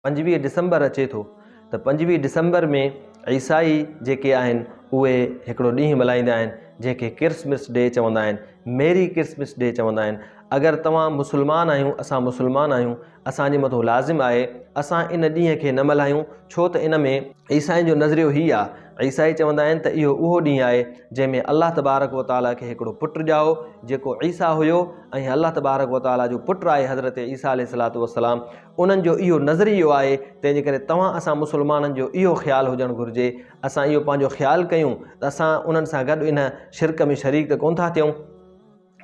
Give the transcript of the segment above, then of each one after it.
25 ڊسمبر اچي ٿو ته 25 ڊسمبر ۾ عيسائي جيڪي آهن اهي هڪڙو ڏينهن ملهائيندا آهن جنهن کي ڪرسمس ڊي چوندا آهن، ميري ڪرسمس ڊي چوندا آهن. اگر توهان مسلمان آهيون اسان مسلمان آهيون اسان جي مٿو لازم آهي اسان ان ڏينهن کي نه ملهايون ڇو ته ان ۾ عيسائين جو نظريو هي آ عيسائي چوندا آهن ته اهو اهو ڏينهن آهي جنهن ۾ الله تبارڪ و تعالي کي هڪڙو پٽ ڄائو جيڪو عيسيٰ هيو ۽ الله تبارڪ و تعالي جو پٽ آهي حضرت عيسيٰ عليه الصلوة والسلام انهن جو اهو نظريو آهي، تنهن جي ڪري توهان اسان مسلمانن جو اهو خيال هجڻ گهرجي، اسان اهو پنهنجو خيال ڪيون ته اسان انهن سان گڏ ان شرڪ ۾ شريڪ ته ڪونه ٿا ٿيون،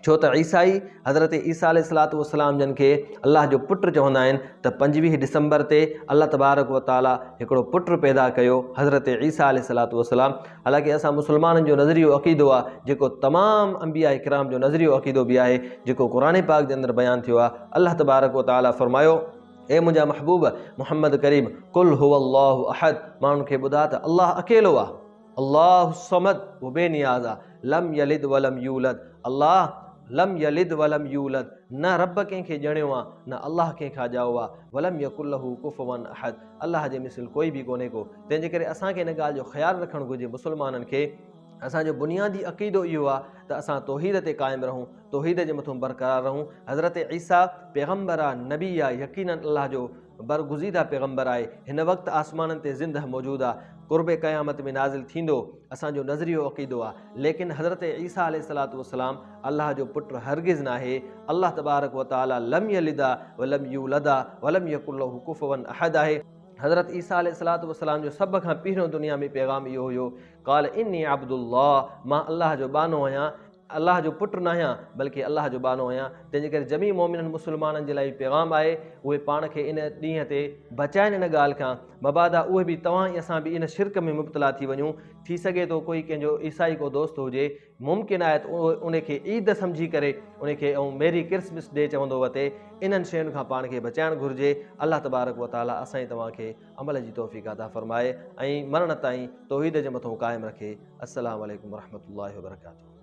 ڇو ته عيسائي حضرت عيسيٰ عليه الصلوة والسلام جن کي الله جو پٽ چوندا آهن ته 25 ڊسمبر تي الله تبارڪ و تعاليٰ هڪڙو پٽ پيدا ڪيو حضرت عيسيٰ عليه الصلوة والسلام، حالانڪه اسان مسلمانن جو نظريو عقيدو آهي جيڪو تمام انبياء ڪرام جو نظريو عقيدو به آهي جيڪو قرآن پاڪ جي اندر بيان ٿيو آهي الله تبارڪ و تعالي فرمايو اي منهنجا محبوب محمد ڪريم قل هو الله احد ماڻهن کي ٻڌاء ته الله اڪيلو آهي الله الصمد هو بي نياز آهي لم يلد ولم يولد الله لم يلد ولم يولد نه رب ڪنهن کي ڄڻيو آهي نه الله ڪنهن کان ڄائو آهي ولم يڪن له ڪفوا احد الله جي مثل ڪوئي به ڪونهي ڪو تنهن جي ڪري اسان کي ان ڳالهه جو خيال رکڻ گهرجي مسلمانن کي اسان جو بنيادي عقيدو اهو آهي ته اسان توحيد تي قائم رهون توحيد جي مٿون برقرار رهون حضرت عيسيٰ پيغمبر آ نبي آ يقيناً الله جو برگزيده پيغمبر آهي هن وقت آسمانن تي زنده موجود آ قرب قيامت ۾ نازل ٿيندو اسان جو نظريو عقيدو آ ليڪن حضرت عيسيٰ عليه الصلوة والسلام الله جو پٽ هرگز ناهي الله تبارڪ وتعالي لم يلد ولم يولد ولم يڪن له ڪفوا احد آهي. حضرت عيسيٰ عليه الصلوة والسلام جو سڀ کان پهريون دنيا ۾ پيغام اهو هيو، قال اني عبد الله، مان الله جو ٻانهو آهيان، الله جو پٽ ناهيان، بلڪه الله جو ٻانهو آهيان، تنهن جي ڪري جميع مؤمنن مسلمانن جي لاء هي پيغام آهي، اهي پاڻ کي ان ڏينهن تي بچائن ان ڳالهه کان، مبادا اهي به توهان ۽ اسان به ان شرڪ ۾ مبتلا ٿي وڃون، ٿي سگهي ٿو ڪوئي ڪنهن جو عيسائي ڪو دوست هجي، ممڪن آهي ته اهو ان کي عيد سمجهي ڪري ان کي ۽ ميري ڪرسمس ڊي چوندو وتي، انهن شين کان پاڻ کي بچائڻ گهرجي، الله تبارڪ و تعالي اسان ۽ توهان کي عمل جي توفيق عطا فرمائي ۽ مرڻ تائين توحيد جي مٿون قائم رکي، السلام عليڪم ورحمة الله وبرڪاته.